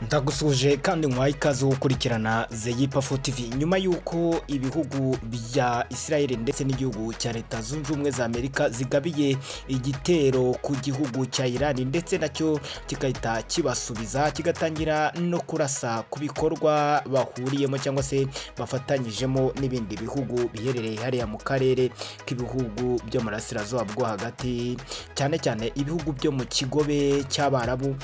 Ndagusuhuje kandi nkwaye ikaze wo gukurikirana Zeyipa TV. Nyuma y'uko ibihugu bya Israel ndetse n'igihugu cya Leta Zunze Ubumwe za Amerika zigabiye igitero ku gihugu cya Iran, ndetse nacyo kigahita kibasubiza, kigatangira no kurasa ku bikorwa bahuriyemo cyangwa se bafatanyijemo n'ibindi bihugu biherereye hariya mu karere k'ibihugu byo mu burasirazuba bwo hagati, cyane cyane ibihugu byo mu Kigobe cy'Abarabu.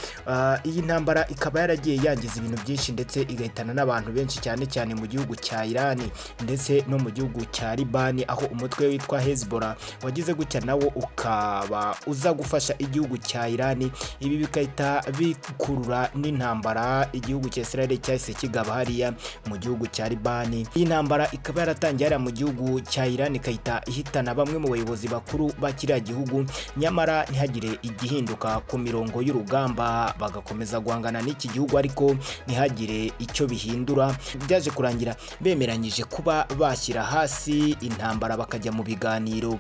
Iyi ntambara ikaba yaragiye yangiza ibintu byinshi ndetse igahitana n'abantu benshi, cyane cyane mu gihugu cya Iran ndetse no mu gihugu cya Libani, aho umutwe witwa Hezbollah wagize gutya nawo ukaba uza gufasha igihugu cya Iran. Ibi bigahita bikurura n'intambara igihugu cya Israel cyahise kigaba hariya mu gihugu cya Libani. Iyi ntambara ikaba yaratangiye hariya mu gihugu cya Iran, ikahita ihitana bamwe mu bayobozi bakuru ba kiriya gihugu, nyamara ntihagire igihinduka ku mirongo y'urugamba, bagakomeza guhangana n'iki gihugu ariko ntihagire icyo bihindura. Byaje kurangira bemeranyije kuba bashyira hasi intambara bakajya mu biganiro.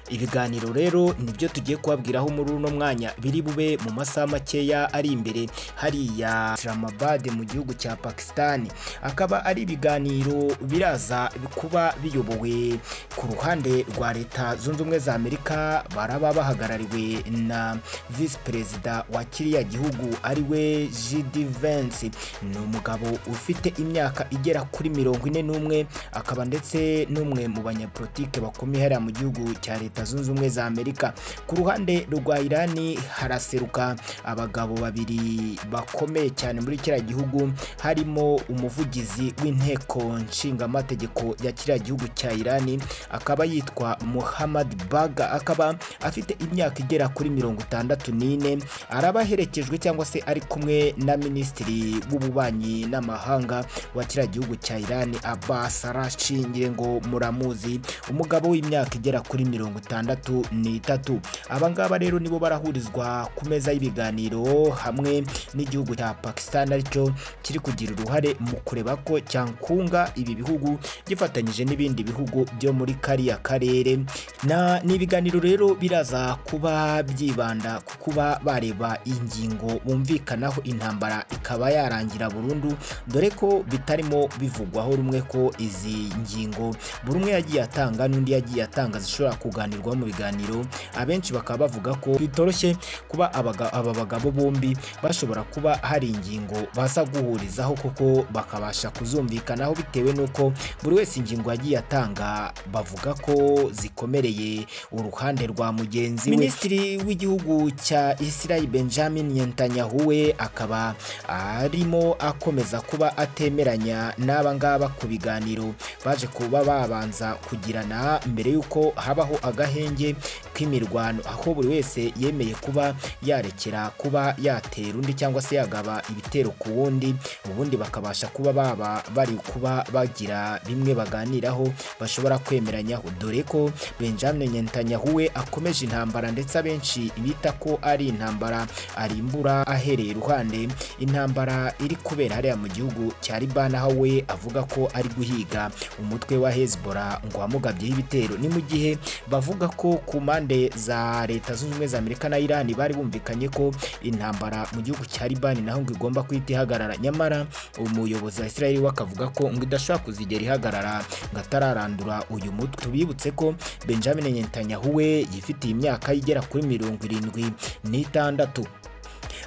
Ibiganiro rero nibyo tugiye kubabwiraho muri uno mwanya, biri bube mu masaha makeya ari imbere hariya Islamabad mu gihugu cya Pakistan. Akaba ari ibiganiro biraza kuba biyobowe ku ruhande rwa Leta Zunze Ubumwe za Amerika, baraba bahagarariwe na Visi Perezida wa kiriya gihugu, ariwe JD Vance. Ni umugabo ufite imyaka igera kuri 41, akaba ndetse n'umwe mu banyapolitike bakomeye hariya mu gihugu cya Leta Zunze Ubumwe za Amerika. Ku ruhande rwa Irani haraseruka abagabo babiri bakomeye cyane muri kiriya gihugu, harimo umuvugizi w'inteko nshingamategeko ya kiriya gihugu cya Irani, akaba yitwa Muhammad Baga, akaba afite imyaka igera kuri 64. Araba aherekejwe cyangwa se ari kumwe na Minisitiri w'Ububanyi n'Amahanga wa kiriya gihugu cya Irani, Abbas Araghchi, ngire ngo muramuzi, umugabo w'imyaka igera kuri 63. Aba ngaba rero nibo barahurizwa ku meza y'ibiganiro hamwe n'igihugu cya Pakistan, aricyo kiri kugira uruhare mu kureba ko cyakunga ibi bihugu gifatanyije n'ibindi bihugu byo muri kariya karere. Na ni ibiganiro rero biraza kuba byibanda ku kuba bareba ingingo bumvikanaho, intambara ikaba yarangira burundu, dore ko bitarimo bivugwaho rumwe ko izi ngingo buri umwe yagiye atanga n'undi yagiye atanga zishobora kuganirwaho mu biganiro. Abenshi bakaba bavuga ko bitoroshye kuba aba bagabo bombi bashobora kuba hari ingingo baza guhurizaho kuko bakabasha kuzumvikanaho, bitewe n'uko buri wese ingingo yagiye atanga bavuga ko zikomereye uruhande rwa mugenzi we. Minisitiri w'igihugu cya Israel, Benjamin Netanyahu, we akaba arimo akomeza kuba atemeranya n'aba ngaba ku biganiro baje kuba babanza kugirana mbere y'uko habaho agahenge k'imirwano, aho buri wese yemeye kuba yarekera kuba yatera undi cyangwa se yagaba ibitero ku wundi, ubundi bakabasha kuba baba bari kuba bagira bimwe baganiraho bashobora kwemeranyaho, dore ko Benjamin Netanyahu we akomeje intambara, ndetse abenshi bita ko ari intambara arimbura ahereye iruhande, intambara iri kubera hariya mu gihugu cya Liban, aho we avuga ko ari guhiga umutwe wa Hezbollah ngo wamugabyeho ibitero. Ni mu gihe bavuga ko ku mpande za Leta Zunze Ubumwe za Amerika na Iran bari bumvikanye ko intambara mu gihugu cya Liban naho ngo igomba guhita ihagarara, nyamara umuyobozi wa Israel we akavuga ko ngo idashobora kuzigera ihagarara ngo atararandura uyu mutwe. Tubibutse ko Benjamin Netanyahu we yifitiye imyaka igera kuri 76.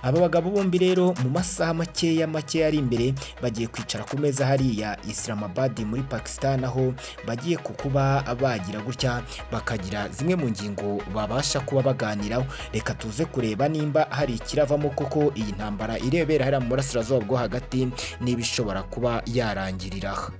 Aba bagabo bombi rero mu masaha makeya makeya ari imbere bagiye kwicara ku meza hariya Islamabad muri Pakistan, aho bagiye kukuba bagira gutya bakagira zimwe mu ngingo babasha kuba baganiraho. Reka tuze kureba nimba hari ikiravamo koko, iyi ntambara irebera hariya mu burasirazuba bwo hagati niba ishobora kuba yarangirira aha.